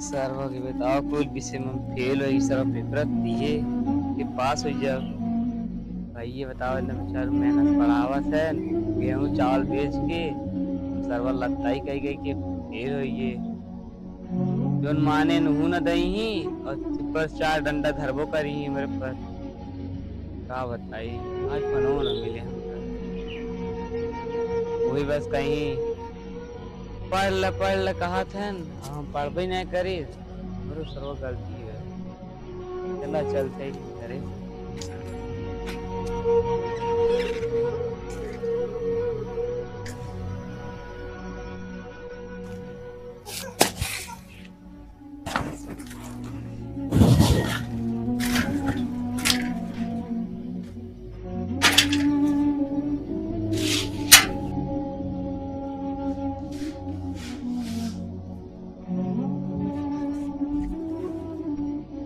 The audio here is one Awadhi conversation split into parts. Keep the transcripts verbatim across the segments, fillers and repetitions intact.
सरवा के बताओ, कुल विषय में फेल होई, सरवा पेपर दिए के पास हो जाओ। भाई ये बताओ, इतना बेचारू मेहनत पढ़ावत है, गेहूं चावल बेच के सरवा लत्ताई कही गई के फेल होइए। जोन माने नहू न दई ही और ऊपर चार डंडा धरबो करी ही मेरे पर। का बताई, आज पनो न मिले हमका। वही बस कहीं पढ़ ल, पढ़ ल कहत हन, हम पढ़बे नहीं करी। हमरो सरवा गलती है। चला, चलते ही घरे।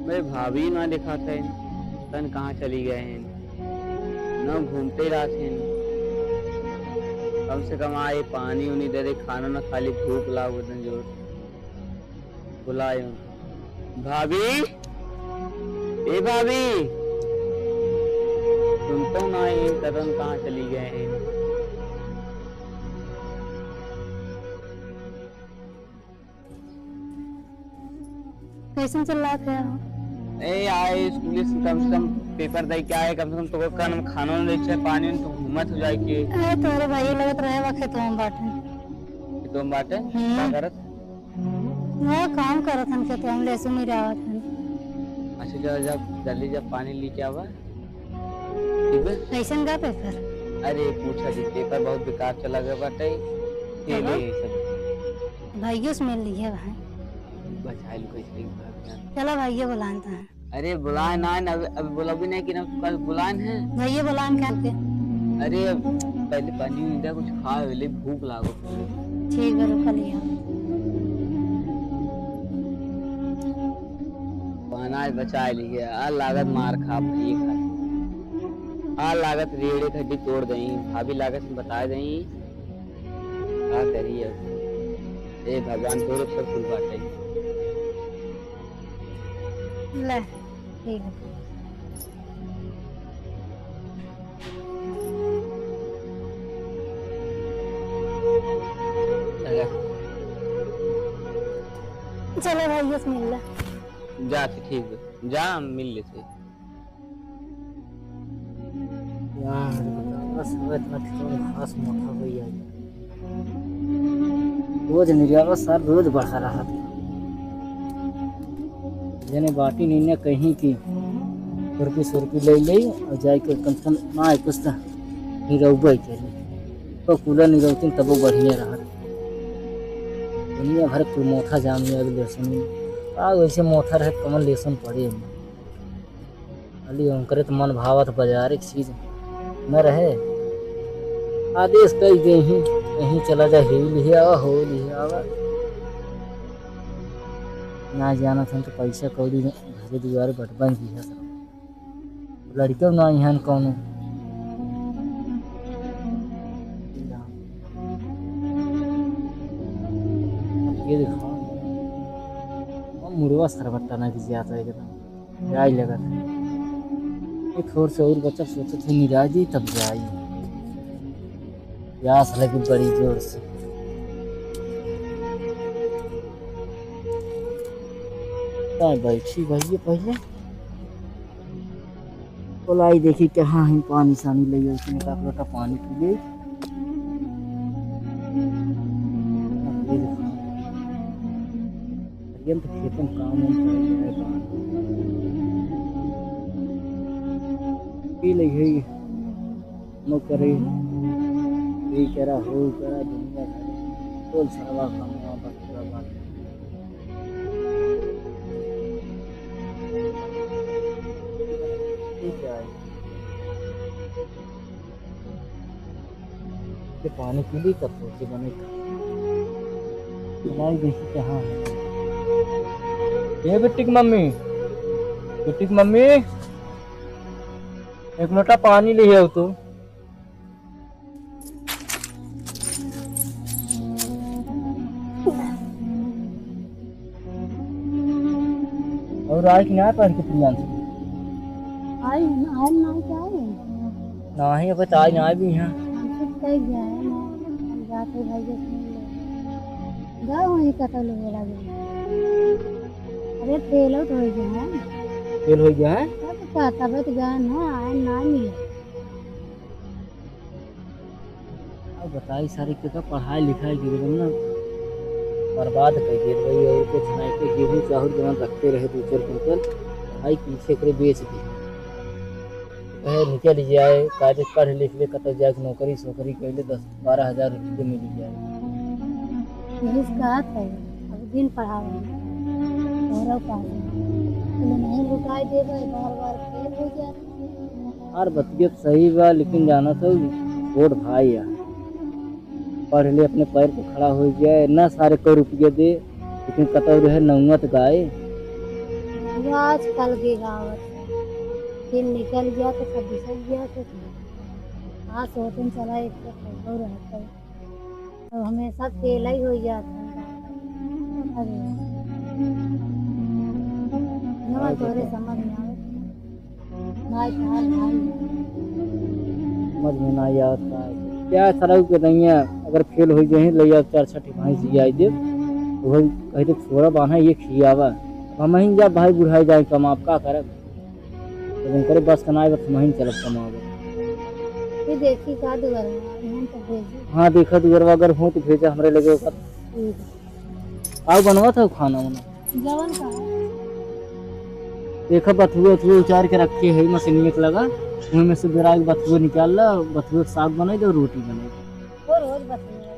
भाई, भाभी ना दिखात है, तन कहाँ चली गए हैं, ना घूमते रहत हैं। कम से कम आए, पानी उनी दे दे, खाना ना खा ली, भूख लाग एकदम जोर। बुलाए हूँ। भाभी, ए भाभी, सुनता हूँ ना, ये कदम कहाँ चली गए हैं? कैसन चल रहा था? ए, आए स्कूल से कम से कम पेपर दे के आए, कम से कम तोको कन खाना नहीं दे, पानी नहीं तो घूमत हो जाए के। अरे, तोरे भाई लगत रहे, वा खेतवा में बाटे। खेतवा में बाटे? हम्म। का करत? हाँ, काम करत हन, खेतवा में लहसुन मिरावत हन। अच्छा, जा, जा, जल्दी जा, पानी लेके आवा। ठीक बा? कैसन गा पेपर? अरे, पूछा जी, पेपर बहुत बेकार चला गया बाटे। फेल है ये सब। भाइयों से मिल लिया भाई। बचाए लो कैसे भी भाग जाए। चला भाइयों बुलान तो है। अरे, बुलाए ना, ना, अभी, अभी बोला भी नहीं कि ना कल बुलान है। भाइयों बुलान क्या के? अरे, अब पहले पानी उनी दे, कुछ खा ले, भूख लागो। ठीक बा, रुका लिया। अनाज बचाए लिए, आ लागत मार खा भाई खा। आ लागत रेड़े खड्डी तोड़ दई, भाभी लागत में बताए दई। का करी अब? ए भगवान, तोरे पर कुल बाटे। ले, ठीक है। चलो भाई, बस मिल ले। जा, ठीक बा। जा, हम मिल लेते। यार, बतावा, सब इतना खेतवा में घास मोटा हो गया है। रोज निरावा सार रोज बढ़ा रहा था। जने बाटी नहीं ने कहीं की खुरपी सुरपी ले ले और जाए के कम से कम ना कुछ तो निरौबे के लिए। तो कूला निरौतिन तबो बढ़िया रहा। दुनिया भर के मोटा जाम में अभी लेसन। आ वैसे मोटा रहे कमन लेसन पड़े। खाली उनकरे त मन भावत बाजारे के चीज न रहे। आदेश कई गई ही, कहीं चला जा, ही लिहे आवा, हो लिहे आवा। ना जानत हन तो पैसा कौड़ी घरे दुआरे बटबन की है सब। लड़िका ना इहन कौनो। ये देखो, वो मुड़वा सरबट्टा ना की जाता है एकदम। जाई लगत है। एक थोड़ से और बचब, सोचत है निराई दी तब जाई। प्यास लगी बड़ी जोर से। ताई बैठी भैया पहले। बोलाई देखी कहाँ है पानी सानी ले, उसने का लोटा पानी पी ले। ये देखो। अरे, हम तो खेतन काम हम करे, करे काम। पी ले है, नो करे, ये करा, हो करा, दुनिया करे। बोल सरवा काम, वहाँ पर पूरा बात। ठीक है। ये पानी पी ली, तब सोचे बने का। बनाई देखी कहाँ है। ए बिट्टी की मम्मी, बिट्टी की मम्मी, एक लोटा पानी ले आओ तो। और आए कि ना पढ़ के प्रियांशु? आई, आई ना, क्या है? नाही, अब तो आई ना भी यहाँ। हम सब कह गया है ना, हम जाते भाई के सुन ले। गए वहीं कतल हो लगे। अरे, फेल आउट हो गया है। फेल हो गया है? तब का, तब तो गए ना, आए ना मिले। अब बताई सारे के तो पढ़ाई लिखाई के एकदम ना बर्बाद कर दिए भाई। और कुछ नहीं, के गेहूं चाहूर जवन रखते रहे दो चार कुंटल, भाई पीछे करे बेच दी। कहे निकल जाए, कायदे पढ़ लिख ले, कतौ जाके नौकरी सोकरी कर ले, दस बारह हजार रुपये मिल जाए। यही से कहत है, अब दिन पढ़ावे, तोहरा का है। बोले, "नहीं लुटाई देबे, बार बार फेल हो जाए।" हर बतिया सही बा, लेकिन जानत हो, छोट भाई है, पढ़ ले, अपने पैर पे खड़ा हो जाए, ना सारे को रुपये दे, लेकिन कतौ रहे नौवत गाए। वो आजकल के गावत है, दिन निकल गया तो सब बिसर गया तो क्या? आज सोचन चला एक तो खबर रहता है। तो हमेशा फेल ही हो जाता है। अरे, नवा तोरे समझ में आवे। भाई, भाई, भाई। समझ में ना आवत का है। क्या सरऊ के दैया, अगर फेल हो जाए, ले आओ चार छठी भैंस जियाई दे। तो वही कह दे, "छोरा बान्हा, ये खियावा।" अब हम ही जब भाई बुढ़ाई जाए कमाब, का करब? तो उनकरे बस का ना आए, बस हम ही चलब कमाब। ये देखी का दुआर में, हम तो भेजी। हाँ, देखा दुआरवा अगर हो तो भेजा हमरे लगे ओकर। ठीक है। आउ बनवा था खाना वाना? जवन का है। देखा, बथुआ उथुआ उचार के रखे है मशीनिया के लगा, वही में से बेरा के बथुआ निकाल ला, बथुआ के साग बनाई दो, रोटी बनाई दो। वो रोज बथुआ है।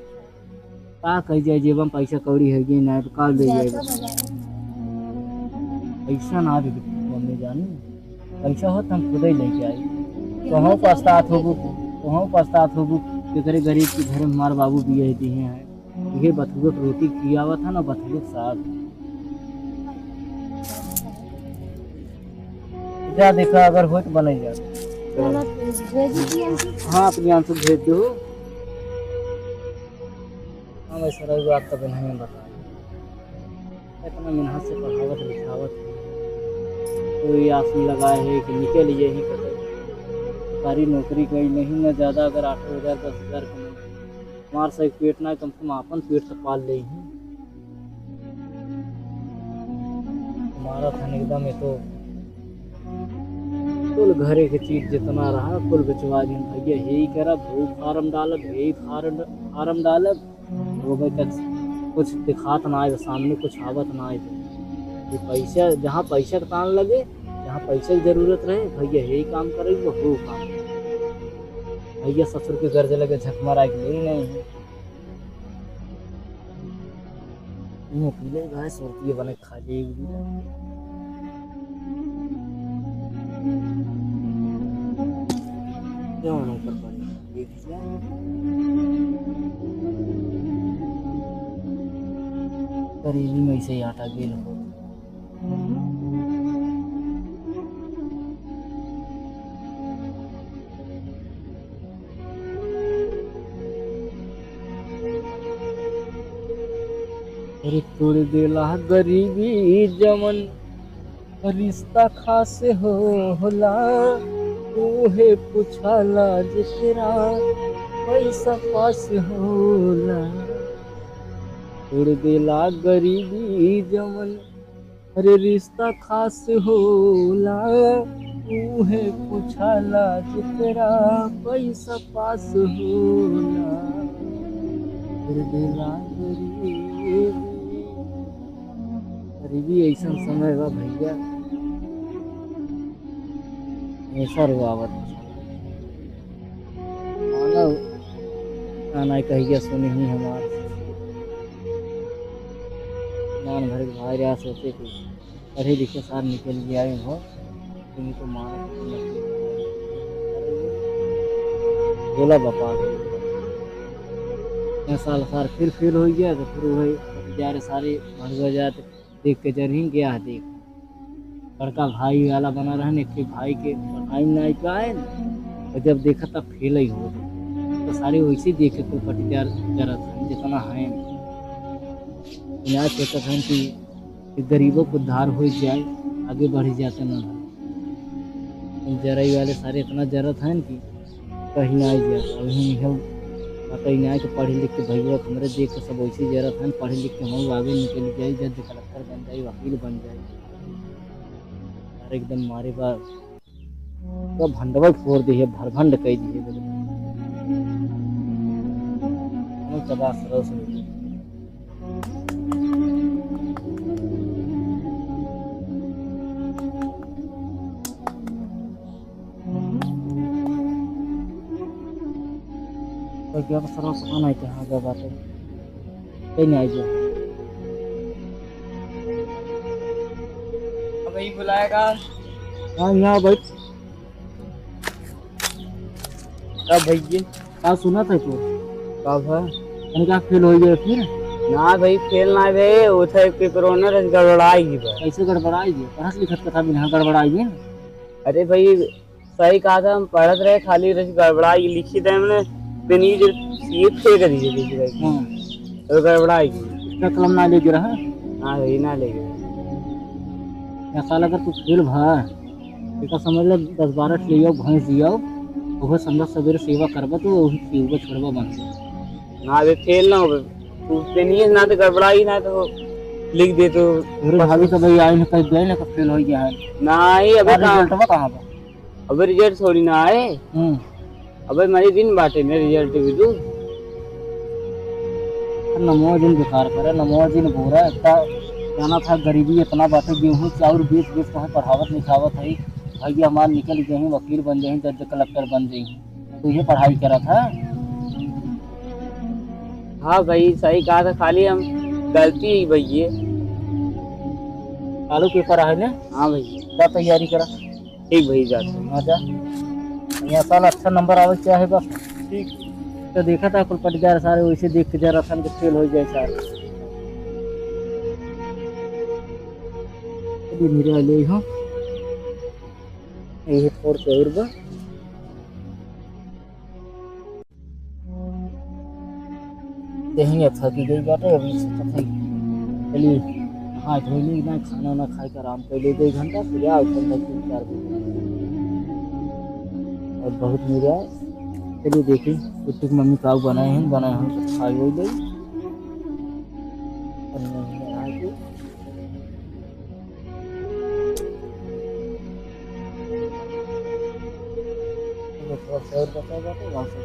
का कही जाए, जेबा में पैसा कौड़ी है कि ना, तो का ले जाए? जाता बाजार। पैसा ना दे दे, मम्मी जानी, पैसा हो तो हम खुद ही लेके आई। ये कहूँ तो पछतात होबू, कहूँ पछतात होबू, केकरे गरीब के घर में हमार बाबू बियाह दिए हैं। इहे बथुए के रोटी खियावत है ना, बथुए के साग। जा देखा, अगर होई तो बनाई जा। चलो, भेज दिए। हाँ, अपने यहाँ से भेज दो। हाँ, वैसे रही बात तो नहीं बता। इतना मेहनत से पढ़ावत लिखावत है, कोई आस में लगाए है कि निकल ये ही कतई सरकारी नौकरी कहीं नहीं, ना ज़्यादा अगर आठ हजार, दस हजार कमाई, हमार सही पेट ना, कम से कम आपन पेट तो पाल ले ही। हमारा था एकदम ये तो कुल घरे के चीज जितना रहा, कुल बेचवा दिन भैया, हे ही करब, हे ही फार्म डालब, हे ही फार्म, फार्म डालब। वो भाई तक कुछ दिखात ना आए, सामने कुछ आवत ना आए। ये पैसा, जहाँ पैसा के तान लगे, जहाँ पैसा की जरूरत रहे, भैया हे ही काम करे, वो हो काम। भैया ससुर के गर्ज लगे झक मरा के ले ही नहीं है। मुँह पी ले, गाय सुरती बने। खाली एक दिन। जवन ऊपर पड़े, देख लिया। करीबी में ऐसे ही आटा गेल हो। अरे तोड़ देला गरीबी जवन रिश्ता खास होला, उहे पुछाला जेकरा पैसा पास होला। तोड़ देला गरीबी जवन अरे रिश्ता खास होला, उहे पुछाला जेकरा पैसा पास होला। अरे बेला गरीबी, गरीबी ऐसन समय बा भैया, हमेशा रोआवत। मानव काना कहिया सुनी ही हमार। मान भर के भाई रहा सोचे कि पढ़े लिखे सार निकल गया है हो, तुम तो मानव बोला बापा। इतना साल सार फिर फेल हो गया, तो फिर वही जा रहे सारे भर गया जाते। देख के जरही गया है, देख। बड़का भाई वाला बना रहन, एक ठे भाई के पढ़ाई नाई पाए, और जब देखा तब फेल ही हो। तो सारे वैसे देख के कुल पटीदार जरत हैं, जितना है। ना सोचत हैं कि, कि गरीबों को उद्धार हो जाए। आगे बढ़ी जात ना। जरई वाले सारे इतना जरत हैं कि कहीं ना जात। अभी हम पता ही ना है कि पढ़े लिख के भैया हमरे देख के सब वैसे जरत हैं, पढ़े लिख के हम आगे निकल जाए, जज कलेक्टर बन जाए, वकील बन जाए। यार एकदम मारे बा, तो भंडवा फोड़ दिए, भरभंड कह दिए। हम तबाह सरस हो गए। तो क्या सरस पता नहीं कहाँ गया बात है। कहीं नहीं आई गया। अब यही बुलाएगा। हाँ, यहाँ बैठ। का भैया? का सुनत है तू? का भा? तनी का फेल हो गया फिर? ना भाई, फेल ना भाई, वो था एक पेपर ओनर है, गड़बड़ाई गई बा। कैसे गड़बड़ाई गई? पढ़त लिखत कथा बिना गड़बड़ाई गई? अरे भाई, सही कहा था, हम पढ़त रहे, खाली रही गड़बड़ाई लिखी थे हमने, बिनी जो ये फेंक दी थी किसी का। हाँ। तो गड़बड़ाई गई। उसका कलम ना लेके रहा? हाँ भाई, ना लेके रहा। या साला अगर तू फेल भा, एका समझ ले, दस बारह ठे ले आओ, भैंस दियाओ, ओहो समझा सबेरे सेवा करबा तो ओही पीउबा छोड़बा बन। ना, अबे फेल ना होबे। तू पेनिए ना तो गड़बड़ाई ना तो लिख दे तो। अरे भाभी तो भाई आई ना, कहीं गए ना, कब फेल हो गया है। ना आई, अबे अरे कहाँ? रिजल्ट में कहाँ बा? अबे रिजल्ट थोड़ी ना आए। हम्म। अबे मजे दिन बाटे ने रिजल्ट भी दू। नमो जिन बेकार करे, नमो जिन बुरा, इतना जाना था गरीबी इतना बाटे, गेहूँ चाउर बेच बेच कहीं पढ़ावत लिखावत है। भैया हमार निकल गए हैं, वकील बन जाए, जज कलेक्टर बन जाए, तो ये पढ़ाई करा था। हाँ भाई, सही कहा था, खाली हम गलती ही भैया। कालू पेपर है ना? हाँ भैया। का तैयारी करा? ठीक भैया, जाते हैं। हाँ, जा। ये साल अच्छा नंबर आवे क्या है बस। ठीक। तो देखा था कुल पटीदार सारे वैसे देख के जरा सन के फेल हो जाए सारे। अभी मेरे वाले ही हो। यही फोर के और बा। देहिया थकी गई बाटे, अभी सोचत हई चली हाथ धोई ली ना, खाना ना खाए के आराम कर ली दो घंटा, फिर आओ ठंडा तीन चार बजे। और बहुत मेरे आए, चलिए देखी कुट्टू की मम्मी का बनाए हैं, बनाए हैं तो खाई हो गई। और मैं यहाँ आके थोड़ा सा और बचा जाता है, वहाँ से